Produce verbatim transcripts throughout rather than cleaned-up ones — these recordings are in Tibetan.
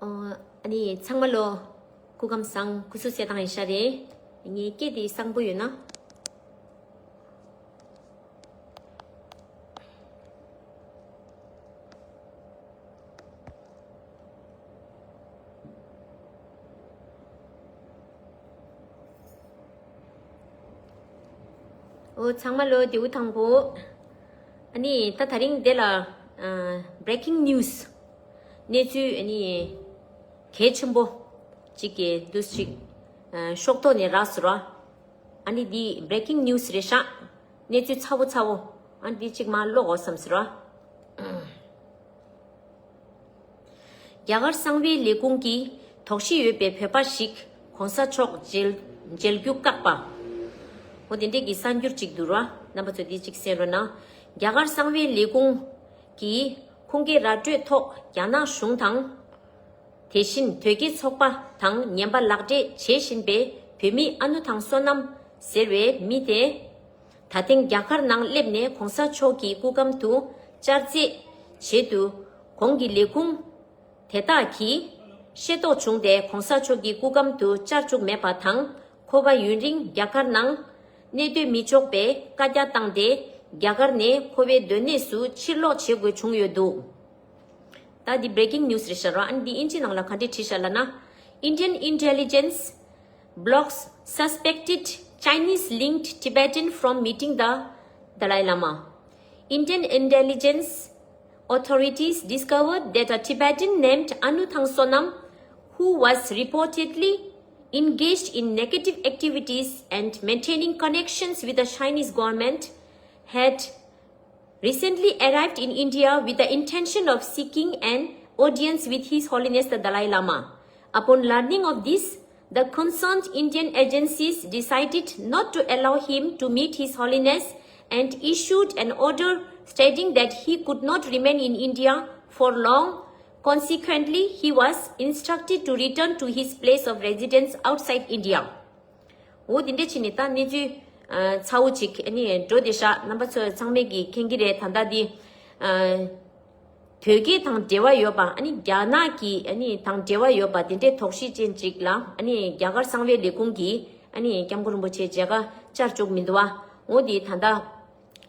ཨོ། ཨ་ནི་ཚང་མ་ལོ། སྐུ་ཁམས་བཟང་། སྐུ་གཟུགས་གསལ་ཐང་ཡིན་ཤག་རེད། ངའི་སྐད་དེ་བཟང་པོ་ཡོད་ན། ཨོ། ཚང་མ་ལོ་བདེ་པོ་ཐང་པོ། ཨ་ནི་ད་དེ་རིང་འདི་ལ་ཨ་breaking news གནས་ཚུལ། ཨ་ནི་གལ་ཆེན་པོ་གཅིག་གི་འདུག་ཅིག་ཨ་ཤོག་ཐོག་ནས་རག་སོང་ར། ཨ་ནི་འདི་breaking news རེད་ཤག་གནས་ཚུལ་ཚ་བོ་ཚ་བོ། ཨ་ནི་འདི་གཅིག་མར་ཀློག་དགོས་བསམ་སོང་ར། རྒྱ་གར་གསང་བའི་ལས་ཁུངས་ཀྱིས་དོགས་གཞི་ཡོད་པའི་བོད་པ་ཞིག་གོང་ས་མཆོག་མཇལ་མཇལ་རྒྱུ་བཀག་པ། འོ་དེ་འདྲས་ཀྱི་གསར་འགྱུར་ཅིག་འདུག་ར། རྣམ་པ་ཚོ་འདི་ཅིག་གསན་རོགས་གནང་། རྒྱ་གར་གསང་བའི་ལས་ཁུངས་ཀྱིས་ཁུངས་སྐྱེལ་ར་སྤྲོད་ཐོག་རྒྱ་ནག་གཞུང་དང་། དེ་བཞིན་དོལ་རྒྱལ་ཚོགས་པ་དང་ངན་པ་ལག་འབྲེལ་བྱེད་བཞིན་པའི་བོད་མི་ཨ་ནུ་ཐང་བསོད་ནམས་ཟེར་བའི་མི་དེ། ད་ཐེངས་རྒྱ་གར་ནང་སླེབས་ནས་གོང་ས་མཆོག་གི་སྐུ་གམ་དུ་བཅར་རྩིས་བྱེད་དུ། ཁོང་གི་ལས་ཁུངས་དེ་དག་གིས་ཤེས་རྟོགས་བྱུང་སྟེ། གོང་ས་མཆོག་གི་སྐུ་གམ་དུ་བཅར་བཅུག་མེད་པ་དང་། ཁོ་པ་ཡུན་རིང་རྒྱ་གར་ནང་གནས་སྡོད་མི་ཆོག་པའི་བཀའ་རྒྱ་བཏང་སྟེ། རྒྱ་གར་ནས་ཁོ་པའི་སྡོད་གནས་སུ་ཕྱིར་ལོག་བྱེད་དགོས་བྱུང་ཡོད་འདུག་ད་འདི་breaking news རེད་ཤག་ར། ཨ་ནི་འདི་ཨིན་ཇི་ནང་ལ་ག་འདྲས་བྲིས་ཤག་ལབ་ན། Indian intelligence blocks suspected Chinese-linked Tibetan from meeting the Dalai Lama. Indian intelligence authorities discovered that a Tibetan named Anu Thang Sonam, who was reportedly engaged in negative activities and maintaining connections with the Chinese government, had recently arrived in India with the intention of seeking an audience with His Holiness the Dalai Lama. Upon learning of this, the concerned Indian agencies decided not to allow him to meet His Holiness and issued an order stating that he could not remain in India for long. Consequently, he was instructed to return to his place of residence outside India. འོ་དེ་འདྲས་བྱས་ནས་ད་གནས་ཚུལ་ཨ་ཚ་བོ་ཅིག་ཨ་ནི་འགྲོ་བསྡད་ཤག་རྣམ་པ་ཚོ་ཚང་མས་ཀྱིས་མཁྱེན་གྱི་རེད། ད་ལྟ་འདི་ཨ་དོལ་རྒྱལ་དང་འབྲེལ་བ་ཡོད་པ། ཨ་ནི་རྒྱ་ནག་གི་ཨ་ནི་དང་འབྲེལ་བ་ཡོད་པ་དེ་འདྲས་དོགས་གཞི་ཅན་ཅིག་ལ། ཨ་ནི་རྒྱ་གར་གསང་བའི་ལས་ཁུངས་ཀྱིས་ཨ་ནི་སྐྱབས་མགོན་རིན་པོ་ཆེ་མཇལ་ཁ་བཅར་བཅུག་མི་འདུག་བ། འོ་དེ་ད་ལྟ་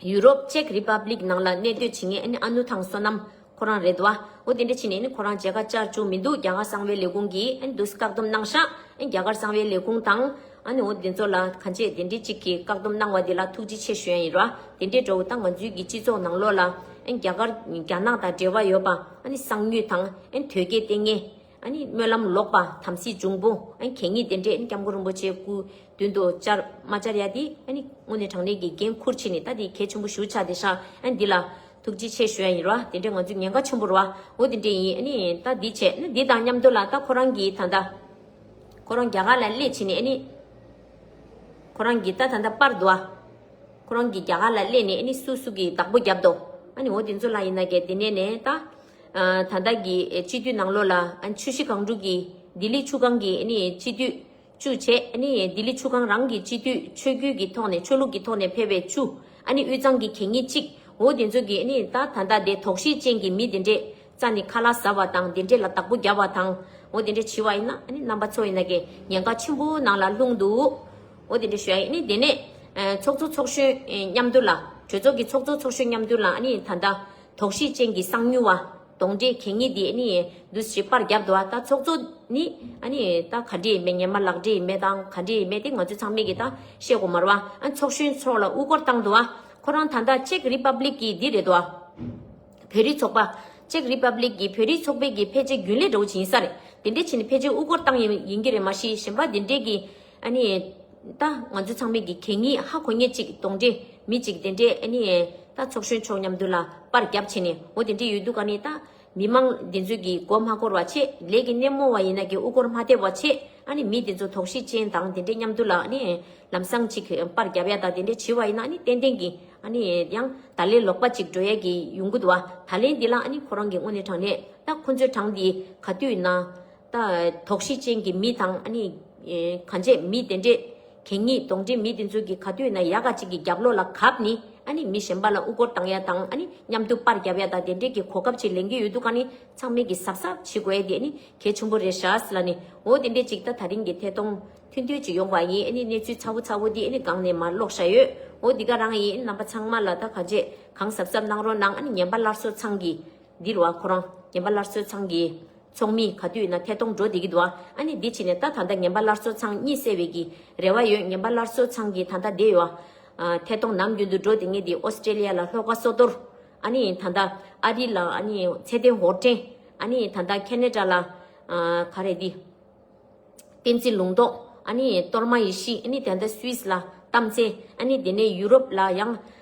ཡུ་རོབ་ཅེག་རི་པབ་ལིག་ནང་ལ་གནས་སྡོད་བྱེད་མཁན་ཨ་ནི་ཨ་ནུ་ཐང་བསོད་ནམས་ཁོ་རང་རེད་འདུག་བ། འོ་དེ་འདྲ་བྱས་ནས་ཨ་ནི་ཁོ་རང་མཇལ་ཁ་བཅར་བཅུག་མི་འདུག་རྒྱ་གར་གསང་བའི་ལས་ཁུངས་ཀྱིས་ཨ་ནི་འདུག་སེ་བཀག་སྡོམ་གནང་ཤག་ཨ་ནི་རྒྱ་གར་གསང་བའི་ལས་ཁུངས་དང་། ཨ་ནི་འོ་དེ་ཚོ་ལ་གང་བྱས་དེ་འདྲའི་གཅིག་གིས་བཀག་སྡོམ་གནང་བ་དེ་ལ་ཐུགས་རྗེ་ཆེ་ཞུ་ཡ་ཡིན་ར། དེ་འདྲའི་འགྲོ་བ་ད་ང་ཚོའི་གི་སྤྱི་ཚོགས་ནང་ལོགས་ལ་ཨ་ནི་རྒྱ་གར་རྒྱ་ནག་དང་འབྲེལ་བ་ཡོད་པ། ཨ་ནི་གསང་ཉུལ་དང་ཨ་ནི་དོལ་རྒྱལ་བསྟེན་མཁན། ཨ་ནི་སྨོན་ལམ་ལོག་པ། དམ་སྲི་འབྱུང་པོ། ཨ་ནི་གད་སྙིགས་དེ་འདྲས་ཨ་ནི་སྐྱབས་མགོན་རིན་པོ་ཆེའི་སྐུ་མདུན་དུ་བཅར་མ་བཅར་ཡ་དེ་ཨ་ནི་དངོས་གནས་དྲང་གནས་ཀྱི་འགན་འཁུར་བྱས་ནས་ད་དེ་གལ་ཆེན་པོ་ཞེ་པོ་ཆགས་བསྡད་ཤག་ཨ་ནི་འདི་ལ་ཐུགས་རྗེ་ཆེ་ཞུ་ཡ་ཡིན་ར། དེ་འདྲས་ང་ཚོ་ཉེན་ཁ་ཆེན་པོ་རེད་བ། འོ་དེ་འདྲས་ཡིན། ཨ་ནི་ད་འདི་བྱས་ན་འདི་དང་མཉམ་དུ་ལ་ད་ཁོ་རང་གིས་ད་ལྟ་ཁོ་རང་རྒྱ་གར་ལ་སླེབས་བྱས་ནས། ཨ་ནི་ཁོ་རང་གིས་ད་ད་ལྟ་པར་འདུག་བ། ཁོ་རང་གིས་རྒྱ་གར་ལ་སླེབས་ནས་ཨ་ནི་སུ་སུ་གིས་བདག་པོ་བརྒྱབ་འདུག་ཨ་ནི་འོ་དེ་ཚོ་ལ་ཡིན་ན་གས་དེ་ནས་ནས་ད་ཨ་ད་ལྟ་གི་སྤྱི་འཐུས་ནང་ལོགས་ལ་ཨ་ཆུ་བཞི་སྒང་དྲུག་གི་ལྡི་ལི་ཆུ་སྒང་གི་ཨ་ནི་སྤྱི་འཐུས་བཅུ་བྱས། ཨ་ནི་ལྡི་ལི་ཆུ་སྒང་རང་གི་སྤྱི་འཐུས་ཆོས་བརྒྱུད་ཀྱི་ཐོག་ནས་ཆོས་ལུགས་ཀྱི་ཐོག་ནས་ཕེབས་པའི་བཅུ། ཨ་ནི་དབུས་གཙང་གི་གད་སྙིགས་གཅིག་འོ་དེ་ཚོ་གིས་ཨ་ནི་ད་ད་ལྟ་དེ་དོགས་གཞི་ཅན་གྱི་མི་དེ་འདྲས་རྩ་ནས་ཁ་ལག་ཟ་བ་དང་དེ་འདྲས་ལ་བདག་པོ་བརྒྱབ་པ་དང་། འོ་དེ་འདྲས་བྱས་པ་ཡིན་ན་ཨ་ནི་རྣམ་པ་ཚོ་ཡིན་ན་གས་ཉེན་ཁ་ཆེན་པོ་ནང་ལ་ལྷུང་འདུག་འོ་དེ་འདྲས་ཞུ་ཡ་ཡིན། ཨ་ནི་དེ་ནས་ཨ་ཚོགས་གཙོ་ཚོགས་གཞོན་ཨ་མཉམ་དུ་ལ། གྲོས་ཚོགས་ཀྱི་ཚོགས་གཙོ་ཚོགས་གཞོན་མཉམ་དུ་ལ་ཨ་ནི་ད་ལྟ་དོགས་གཞི་ཅན་གྱི་གསང་ཉུལ་བ། གདོན་འདྲེ་གད་སྙིགས་འདི་ཨ་ནི་འདུག་སེ་པར་བརྒྱབ་འདུག་བ། ད་ཚོགས་གཙོ་ནི་ཨ་ནི་ད་ག་འདྲས་ཡིན་མིན། ངན་པ་ལག་འབྲེལ་ཡིན་མིན་དང་ག་འདྲས་ཡིན་མིན་དེ་ང་ཚོ་ཚང་མས་ཀྱིས་ད་ཤེས་དགོས་མ་རེད་བ། ཨ་ཚོགས་གཞོན་ཚོ་ལ་དབུ་སྐོར་བཏང་འདུག་བ། ཁོ་རང་ད་ལྟ་ཅེག་རི་པབ་ལིག་གི་འདི་རེད་འདུག་བ། བོད་རིགས་ཚོགས་པ། ཅེག་རི་པབ་ལིག་གི་བོད་རིགས་ཚོགས་པའི་གི་ཕལ་ཆེར་རྒྱུན་ལས་འདྲ་བོ་ཅིག་ཡིན་ས་རེད། དེ་འདྲས་བྱས་ནས་ཕལ་ཆེར་དབུ་སྐོར་བཏང་ཡིན་ཡིན་གྱི་རེད། མ་གཞི་གཞན་པ་དེ་འདྲས་ཀྱི་ཨ་ནི་ད་ང་ཚོ་ཚང་མས་ཀྱི་གད་སྙིགས་ཧ་གོ་མཁན་ཅིག་གདོན་འདྲེ་མི་ཅིག་དེ་འདྲས་ཨ་ནི་ད་ཚོགས་གཞོན་མཆོག་མཉམ་དུ་ལ་པར་བརྒྱབ་བྱས་ནས། འོ་དེ་འདྲས་ཡོད་དུས་ཀ་ནི་ད་མི་མང་འདི་ཚོས་ཀྱི་མགོ་མ་འཁོར་བ་བྱས། ལས་ཀྱི་སྣེ་མོ་བ་ཡིན་ན་གི་དབུ་སྐོར་མ་ཐེབས་པ་བྱས། ཨ་ནི་མི་འདི་ཚོ་དོགས་གཞི་ཅན་དང་དེ་འདྲས་མཉམ་དུ་ལ་ཨ་ནི་ལམ་སང་ཅིག་པར་བརྒྱབ་ཡ་དང་དེ་འདྲས་བྱས་པ་ཡིན་ན། ཨ་ནི་ཏན་ཏན་གྱི་ཨ་ནི་ཡང་ད་ལས་ལོག་པ་ཅིག་འགྲོ་ཡ་གི་ཡོང་གི་འདུག་བ། ད་ལན་འདི་ལ་ཨ་ནི་ཁོ་རང་གི་དངོས་གནས་དྲང་གནས་ད་ཁོ་ཚོའི་གྲངས་འདི་ག་དུས་ཡིན་ན། ད་དོགས་གཞི་ཅན་གྱི་མི་དང་ཨ་ནི་ཨེ་གང་བྱས་མི་དེ་འདྲས་གད་སྙིགས་གདོན་འདྲེ་མི་དེ་ཚོ་གི་ག་དུས་ན་ཡག་ག་ཅིག་གི་རྒྱབ་ལོགས་ལ་གབ་ནི་ ཨ་ནི་མི་གཞན་པ་ལ་དབུ་སྐོར་བཏང་ཡ་དང་ཨ་ནི་མཉམ་དུ་པར་རྒྱབ་ཡ་དང་དེ་འདྲས་ཀྱི་གོ་སྐབས་ཅིག་ལེན་གྱི་ཡོད་དུས་ཀ་ནི་ཚང་མས་ཀྱི་གཟབ་གཟབ་བྱེད་དགོས་ཡ་དེ་ཨ་ནི་གལ་ཆེན་པོ་རེད་ཤག་ལ་ནི། འོ་དེ་འདྲས་ཅིག་ད་ད་རིང་གི་ཐད་གཏོང་ཐུང་ཐུང་ཅིག་ཡོང་བ་ཡིན། ཨ་ནི་གནས་ཚུལ་ཚ་བོ་ཚ་བོ་དེ་ཨ་ནི་སྒང་ནས་མར་ཀློག་བཞག་ཡོད། འོ་འདི་ག་རང་ཡིན། རྣམ་པ་ཚང་མ་ལ་ད་ག་འཇེ་གང་གཟབ་གཟབ་གནང་རོགས་གནང་། ཨ་ནི་ངན་པ་སླར་གསོ་ཚང་གི་འདི་རུ་བ་ཁོ་རང་ངན་པ་སླར་གསོ་ཚང་གི་ཚོགས་མི་ག་དུས་ཡིན་ན་ཐད་གཏོང་འགྲོ་བསྡད་ཀྱི་འདུག་ཨ། ཨ་ནི་འདི་ཕྱིན་ནས་ད་ད་ལྟ་ངན་པ་སླར་གསོ་ཚང་གཉིད་སད་པའི་གི་རེ་བ་ཡོད། ངན་པ་སླར་གསོ་ཚང་གི་ད་ལྟ་བསྡད་ཡོད་ཨ། ཐད་གཏོང་ནམ་རྒྱུན་དུ་འགྲོ་བསྡད་མཁན་འདི་ཨོ་སི་ཀྲེ་ལི་ཡ་ལ་ལྷོ་ཁ་སོ་ཐོར། ཨ་ནི་ད་ལྟ་ཨ་རི་ལ་ཨ་ནི་ཚེ་བརྟན་ཧོར་ཕྲན། ཨ་ནི་ད་ལྟ་ཁེ་ན་ཌ་ལ་ག་རེ་འདི། བསྟན་འཛིན་ལུང་རྟོགས། ཨ་ནི་གཏོར་མ་ཡེ་ཤེས། ཨ་ནི་དེ་འདྲ་སུད་སི་ལ་གཏམ་ཚེ། ཨ་ནི་དེ་ནས་ཡུ་རོབ་ལ་ཡང་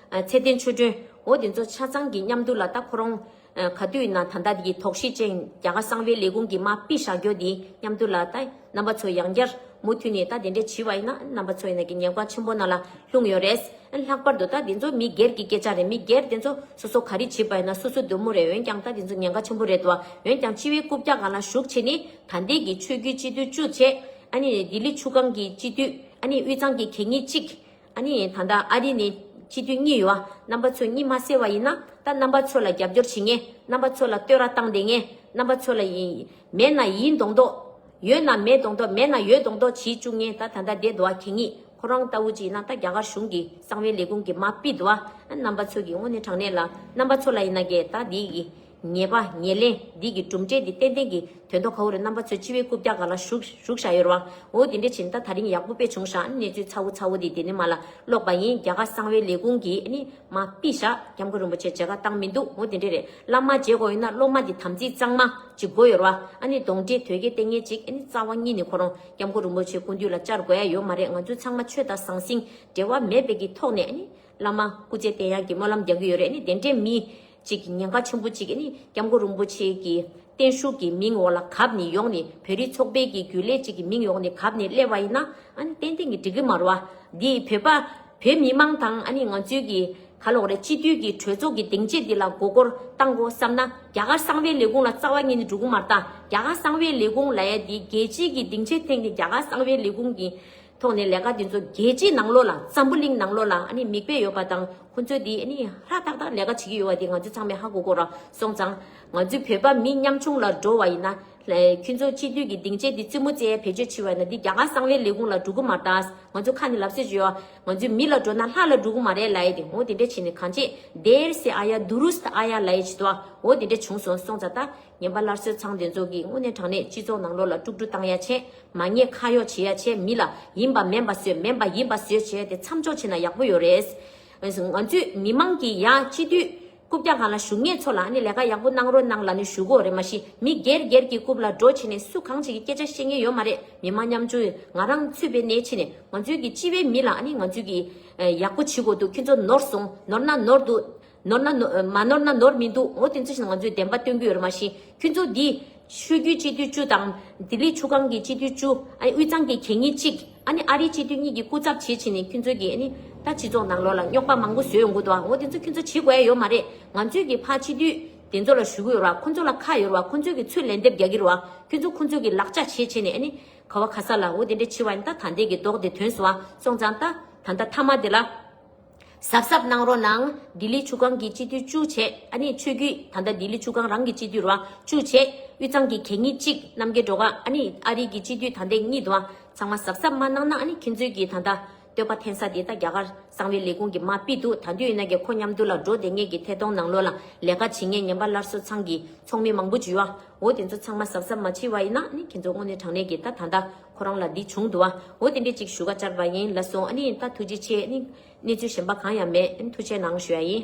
ཚེ་བརྟན་ཆོས་སྒྲོན། འོ་དེ་ཚོ་ཆ་ཚང་གི་མཉམ་དུ་ལ་ད་ཁོ་རང་ག་དུས་ཡིན་ན་ད་ལྟ་དེ་དོགས་གཞི་ཅན་རྒྱ་གར་གསང་བའི་ལས་ཁུངས་ཀྱི་མ་ཕུད་བཞག་རྒྱུ་དེ་མཉམ་དུ་ལ་ད་རྣམ་པ་ཚོ་ཡང་བསྐྱར་མུ་མཐུད་ནས་ད་དེ་འདྲས་བྱས་པ་ཡིན་ན་རྣམ་པ་ཚོ་ཡིན་ན་གི་ཉེན་ཁ་ཆེན་པོ་ནང་ལ་ལྷུང་ཡོད་རེད། ལྷག་པར་དུ་ད་དེ་ཚོ་མི་སྒེར་གྱི་སྐད་ཆ་རེད། མི་སྒེར་དེ་ཚོ་སོ་སོ་ག་རེ་བྱེད་པ་ཡིན་ན་སོ་སོ་འདོད་མོ་རེད། འོན་ཀྱང་ད་དེ་ཚོ་ཉེན་ཁ་ཆེན་པོ་རེད་དོ། འོན་ཀྱང་སྤྱི་བའི་རྐུབ་བཀྱག་སྒང་ལ་ཞུགས་བྱས་ནས་ད་ལྟའི་གི་ཆོས་བརྒྱུད་སྤྱི་འཐུས་བཅུ་བྱས། ཨ་ནི་ལྡི་ལི་ཆུ་སྒང་གི་སྤྱི་འཐུས། ཨ་ནི་དབུས་གཙང་གི་གད་སྙིགས་གཅིག། ཨ་ནི་ད་ལྟ་ཨ་རི་ནས་སྤྱི་འཐུས་གཉིས་ཡོད་ཨ། རྣམ་པ་ཚོ་གཉིད་མ་སད་པ་ཡིན་ན་ད་རྣམ་པ་ཚོ་ལ་རྒྱབ་སྐྱོར་བྱེད་མཁན། རྣམ་པ་ཚོ་ལ་བསྟོད་ར་བཏང་བསྡད་མཁན། རྣམ་པ་ཚོ་ལ་ཡིན་མེད་ན་ཡིན་མདོག་མདོག་ཡོད་ན་མེད་མདོག་མདོག་མེད་ན་ཡོད་མདོག་མདོག་བྱེད་བཅུག་མཁན་ད་ད་ལྟ་བསྡད་འདུག་ཨ། གད་སྙིགས་ཁོ་རང་ལྟ་བུ་ཅིག་ཡིན་ན་ད་རྒྱ་གར་གཞུང་གི་གསང་བའི་ལས་ཁུངས་ཀྱི་མ་ཕུད་འདུག་ཨ། རྣམ་པ་ཚོ་གི་དངོས་གནས་དྲང་གནས་ལ་རྣམ་པ་ཚོ་ལ་ཡིན་ན་གི་ད་འདི་གི་ཉེས་པ་ཉེས་ལན་འདི་གི་གྲུབ་འབྲས་འདི་ཏན་ཏན་གྱི་དོན་དག་ག་བོ་རེད། རྣམ་པ་ཚོ་སྤྱི་བའི་རྐུབ་བཀྱག་སྒང་ལ་བཞུགས་བཞུགས་བཞག་ཡོད་རེད་བ། འོ་དེ་འདྲ་བྱས་ན་ད་ད་རིང་ཡག་པོ་དཔེ་བྱུང་ཤག་གནས་ཚུལ་ཚ་བོ་ཚ་བོ་འདི་དེ་ནས་མར་ལ་ཀློག་པ་ཡིན། རྒྱ་གར་གསང་བའི་ལས་ཁུངས་ཀྱིས་ཨ་ནི་མ་ཕུད་ཤག་སྐྱབས་མགོན་རིན་པོ་ཆེ་མཇལ་ཁ་བཏང་མི་འདུག་འོ་དེ་འདྲ་རེད། བླ་མ་མཇལ་དགོས་ཡིན་ན་སློབ་མ་འདི་དམ་ཚིག་གཙང་མ་ཅིག་དགོས་ཡོད་རེད་བ། ཨ་ནི་གདོན་འདྲེ་དོལ་རྒྱལ་བསྟེན་མཁན་ཅིག་ཨ་ནི་རྩ་བ་ཉིད་ནས་ཁོ་རང་སྐྱབས་མགོན་རིན་པོ་ཆེ་སྐུ་མདུན་ལ་བཅར་དགོས་ཡ་ཡོད་མ་རེད། ང་ཚོ་ཚང་མ་ཆོས་དང་ཟང་ཟིང་འབྲེལ་བ་མེད་པའི་གི་ཐོག་ནས་ཨ་ནི་བླ་མ་སྐུ་ཚེ་བརྟན་ཡག་གི་སྨོན་ལམ་རྒྱག་གི་ཡོད་རེད། ཨ་ནི་དེ་འདྲའི་མི་ཅིག་གི་ཉེན་ཁ་ཆེན་པོ་ཅིག་ཨ་ནི་སྐྱབས་མགོན་རིན་པོ་ཆེ་གི་བརྟན་བཞུགས་ཀྱི་མིང་འོག་ལ་གབ་ནས་ཡོང་ནས་བོད་རིགས་ཚོགས་པའི་གི་རྒྱུན་ལས་ཅིག་གི་མིང་ཡོང་ནས་གབ་ནས་སླེབས་པ་ཡིན་ན་ཨ་ནི་ཏན་ཏན་གྱི་འགྲིག་གི་མ་རེད་བ། འདི་བོད་པ་བོད་མི་མང་དང་ཨ་ནི་ང་ཚོའི་གི་ག་ལོག་རེད། སྤྱི་འཐུས་ཀྱི་གྲོས་ཚོགས་ཀྱི་སྡིངས་ཆ་འདི་ལ་མགོ་སྐོར་བཏང་དགོས་བསམ་ན་རྒྱ་གར་གསང་བའི་ལས་ཁུངས་ལ་རྩ་བ་ཉིད་ནས་འགྲོ་གི་མ་རེད། ད་རྒྱ་གར་གསང་བའི་ལས་ཁུངས་ལབ་ཡ་འདི་རྒྱལ་སྤྱིའི་གི་སྡིངས་ཆའི་སྟེང་གི་རྒྱ་གར་གསང་བའི་ལས་ཁུངས་ཀྱི་ཐོག་ནས་ལས་ཀ་འདི་ཚོ་རྒྱལ་སྤྱིའི་ནང་ལོགས་ལ་འཛམ་བུ་གླིང་ནང་ལོགས་ལ་ཨ་ནི་མིག་དཔེ་ཡོད་པ་དང་ཁོང་ཚོས་འདི་ཨ་ནི་ཧྲ་ཐག་ཐག་ལས་ཀ་བྱེད་ཀྱི་ཡོད་པ་འདི་ང་ཚོས་ཚང་མས་ཧ་གོ་གོ་ར། སོང་ཙང་ང་ཚོའི་བོད་པ་མི་ཉམ་ཆུང་ལ་འགྲོ་བ་ཡིན་ན་ལས་ཁྱོད་ཚོ་སྤྱི་འཐུས་ཀྱི་སྡིངས་ཆའི་འདི་རྩེད་མོ་རྩེ་ཡ་བེད་སྤྱོད་བྱེད་པ་ཡིན་ན་འདི་རྒྱ་གར་གསང་བའི་ལས་ཁུངས་ལ་འགྲོ་གི་མ་རེད། ད་ང་ཚོ་ཁ་ནས་ལབ་སྲོལ་ཅིག་ཡོད། ང་ཚོའི་མི་ལ་འགྲོ་ན་ལྷ་ལ་འགྲོ་གི་མ་རེད་ལབ་ཡ་དེ། འོ་དེ་འདྲ་བྱས་ནས་གང་བྱེད་དེར་སེ་ཨ་ཡ་དུ་རུ་སྟ་ཨ་ཡ་ལབ་ཡ་ཅིག་འདུག་འོ་དེ་འདྲ་བྱུང་སོང་། སོང་ཙང་ད་ངན་པ་སླར་གསོའི་ཚང་དེ་ཚོ་གིས་དངོས་གནས་དྲང་གནས་སྤྱི་ཚོགས་ནང་ལོགས་ལ་དཀྲུག་དཀྲུག་བཏང་ཡ་བྱས། མ་ཉེས་ཁ་གཡོགས་བྱེད་ཡ་བྱས། མི་ལ་ཡིན་པ་མིན་པ་བཟོས་མིན་པ་ཡིན་པ་བཟོས་བྱས་དེ་མཚམས་འཇོག་བྱས་ན་ཡག་པོ་ཡོད་རེད། ང་ཚོས་མི་མང་གིས་ཡང་སྤྱི་འཐུས་རྐུབ་བཀྱག་སྒང་ལ་བཞུགས་མཁན་ཚོ་ལ་ཨ་ནི་ལས་ཀ་ཡག་པོ་གནང་རོགས་གནང་ལབ་ནས་ཞུ་གི་ཡོད་རེད། མ་གཞི་མི་སྒེར་སྒེར་གྱི་རྐུབ་ལ་འགྲོ་བྱས་ནས་སུ་གང་ཅིག་གིས་སྐད་ཆ་བཤད་མཁན་ཡོད་མ་རེད། མི་མང་ཉམ་ཆུང་ང་རང་ཚུད་པའི་གནས་ཕྱི་ནས་ང་ཚོའི་གི་སྤྱི་བའི་མི་ལ་ཨ་ནི་ང་ཚོའི་གི་ཡག་པོ་བྱེད་དགོས་འདུག་ཁྱོད་ཚོ་ནོར་སོང་། ནོར་ན་ནོར་འདུག་ནོར་ན་ནོར་མ་ནོར་ན་ནོར་མི་འདུག་འོ་དེ་ཚོ་ཞིག་ང་ཚོས་བདེན་པ་སྟོན་གྱི་ཡོད་རེད། མ་གཞི་ཁྱོད་ཚོ་འདི་ཆོས་བརྒྱུད་སྤྱི་འཐུས་བཅུ་དང་ལྡི་ལི་ཆུ་སྒང་གི་སྤྱི་འཐུས་བཅུ། ཨ་ནི་དབུས་གཙང་གི་གད་སྙིགས་གཅིག་ཨ་ནི་ཨ་རིའི་སྤྱི་འཐུས་གཉིས་ཀྱི་སྐུ་ཚབ་བྱེད་བྱས་ནས་ཁྱོད་ཚོ་གིས་ཨ་ནི་ད་སྤྱི་ཚོགས་ནང་ལོགས་ལ་རྙོག་པ་མང་པོ་བཟོས་ཡོང་གི་འདུག་འོ་དེ་ཚོ་ཁྱོད་ཚོ་བྱེད་དགོས་ཡ་ཡོད་མ་རེད། ང་ཚོས་གི་ཕར་སྤྱི་འཐུས་དེ་ཚོ་ལ་ཞུ་གི་ཡོད་རེད་བ། ཁོ་ཚོ་ལ་ཁ་ཡོད་རེད་བ། ཁོ་ཚོས་གི་ཚུར་ལན་འདེབས་རྒྱག་གི་རེད་བ། ཁྱོད་ཚོ་ཁོ་ཚོས་གི་ལག་ཆ་བྱེད་བྱས་ནས་ཨ་ནི་ག་བ་ག་ས་ལ་འོ་དེ་འདྲ་བྱེད་པ་ཡིན་ད་ད་ལྟའི་གི་མདོག་དེ་ཐོན་སོང་བ། སོང་ཙང་ད་ད་ལྟ་མཐའ་མ་དེ་ལ། གཟབ་གཟབ་གནང་རོགས་གནང་། ལྡི་ལི་ཆུ་སྒང་གི་སྤྱི་འཐུས་བཅུ་བྱས། ཨ་ནི་ཆོས་བརྒྱུད་ད་ལྟ་ལྡི་ལི་ཆུ་སྒང་རང་གི་སྤྱི་འཐུས་རུ་བ་བཅུ་བྱས། དབུས་གཙང་གི་གད་སྙིགས་གཅིག་རྣམ་རྒྱལ་སྒྲོལ་དཀར། ཨ་ནི་ཨ་རི་གི་སྤྱི་འཐུས་ད་ལྟའི་གཉིས་འདུག་བ། ཚང་མ་གཟབ་གཟབ་མ་གནང་ན་ཨ་ནི་ཁྱེད་ཚོའི་གི་ད་ལྟ་བསྟོད་པ་འཐེན་ས་དེ་ད་རྒྱ་གར་གསང་བའི་ལས་ཁུངས་ཀྱི་མ་ཕུད་འདུག་ད་དུས་ཡིན་ན་གི་ཁོ་མཉམ་དུ་ལ་འགྲོ་བསྡད་མཁན་གི་ཐད་གཏོང་ནང་ལོགས་ལ་ལས་ཀ་བྱེད་མཁན་ངན་པ་སླར་གསོ་ཚང་གི་ཚོགས་མི་མང་པོ་ཅིག་ཡོད་བ། འོ་དེ་ཚོ་ཚང་མ་གཟབ་གཟབ་མ་བྱས་པ་ཡིན་ན་ཨ་ནི་ཁྱེད་ཚོ་དངོས་གནས་དྲང་གནས་གི་ད་ད་ལྟ་ཁོ་རང་ལ་འདི་བྱུང་འདུག་བ། འོ་དེ་འདྲས་ཅིག་ཞུ་ག་བཅར་བ་ཡིན་ལགས་སོ། ཨ་ནི་ད་ཐུགས་རྗེ་ཆེ། ཨ་ནི་གནས་ཚུལ་གཞན་པ་གང་ཡང་མེད། ཨ་ནི་ཐུགས་རྗེ་གནང་ཞུ་ཡ་ཡིན།